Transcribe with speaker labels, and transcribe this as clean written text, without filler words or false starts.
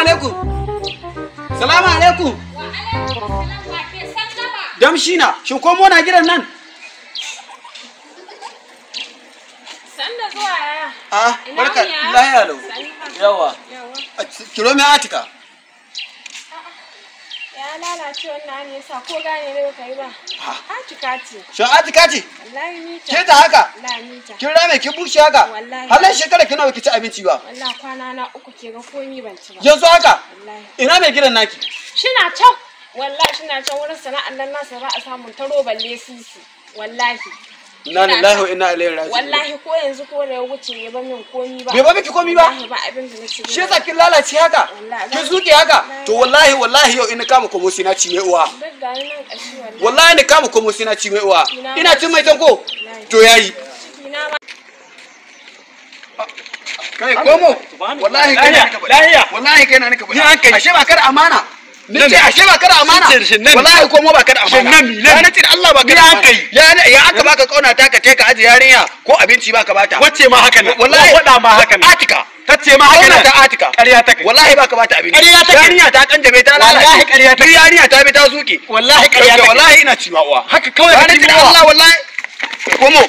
Speaker 1: alaikum. Salamu alaikum.
Speaker 2: Wa alaikum salam, wa ke sallama?
Speaker 1: Damshi na, shin komo na gidan nan?
Speaker 2: Sanda zuwa yaya.
Speaker 1: Ah,
Speaker 2: Ina
Speaker 1: barka
Speaker 2: wuni yaya?
Speaker 1: lahiya lau.
Speaker 2: Sani fa.
Speaker 1: Yawa.
Speaker 2: Yawa.
Speaker 1: Kiro mai Atika.
Speaker 2: Ya lalace wannan ne yasa ko gane ne baka yi ba. Atika ce.
Speaker 1: Shin Atika ce?
Speaker 2: Wallahi ni ta.
Speaker 1: Ke ta haka?
Speaker 2: Wallahi ni ta.
Speaker 1: Kin rame kin bushe haka?
Speaker 2: Wallahi.
Speaker 1: Halin shekara kina baki ci abinci ba.
Speaker 2: Wallahi kwana na uku ke ga komi ban ci ba.
Speaker 1: Yanzu haka?
Speaker 2: Wallahi.
Speaker 1: Ina mai gidan naki?
Speaker 2: Shina can. Wallahi shina can wurin sana'an nan nasa ba a samun taro balle sisi. Wallahi.
Speaker 1: Inna lillahi wa inna ilaihi raji'un.
Speaker 2: Wallahi ko yanzu ko da ya wuce ya ba min komi ba.
Speaker 1: Bai ba miki komi ba?
Speaker 2: Wallahi ba abin da na ci.
Speaker 1: Shi yasa kin lalace haka?
Speaker 2: Wallahi.
Speaker 1: Kin zuke haka? To wallahi wallahi yau ina kama komo sai na ci mai uwa.
Speaker 2: Duk gani nan kashi wallahi.
Speaker 1: Wallahi ni kama komo sai na ci mai uwa.
Speaker 2: Ina
Speaker 1: Ina cin mai tanko? To yayi.
Speaker 2: Ciki na ma.
Speaker 1: Kai komo. Wallahi kai na nika
Speaker 3: Lahiya.
Speaker 1: Wallahi kai na nika
Speaker 3: Ni an kai.
Speaker 1: Ashe ba kada amana. Ni ce ashe ba kada amana.
Speaker 3: Shin shin nan.
Speaker 1: Wallahi komo ba kada amana.
Speaker 3: Shin nan, nan.
Speaker 1: Ya nace da Allah ba kada
Speaker 3: Ni an
Speaker 1: amana.
Speaker 3: kai.
Speaker 1: Ya ya aka baka kauna ta ka ka aje yarinya ko abinci baka bata.
Speaker 3: Wacce ma haka nan?
Speaker 1: Wallahi
Speaker 3: Waɗa ma haka nan.
Speaker 1: Atika.
Speaker 3: Tace ma haka
Speaker 1: Kauna
Speaker 3: nan.
Speaker 1: ta Atika.
Speaker 3: Ƙarya ta kai.
Speaker 1: Wallahi baka bata abinci.
Speaker 3: Ƙarya ta kai.
Speaker 1: Yarinya ta kanjame ta lalace.
Speaker 3: Wallahi ƙarya ta
Speaker 1: Duk yarinya ta bi ta zuke.
Speaker 3: Wallahi ƙarya ta kai.
Speaker 1: Wallahi ina ci ma uwa.
Speaker 3: Haka kawai
Speaker 1: Ya
Speaker 3: ka
Speaker 1: nace
Speaker 3: ci
Speaker 1: da
Speaker 3: uwa.
Speaker 1: Allah wallahi. Komo.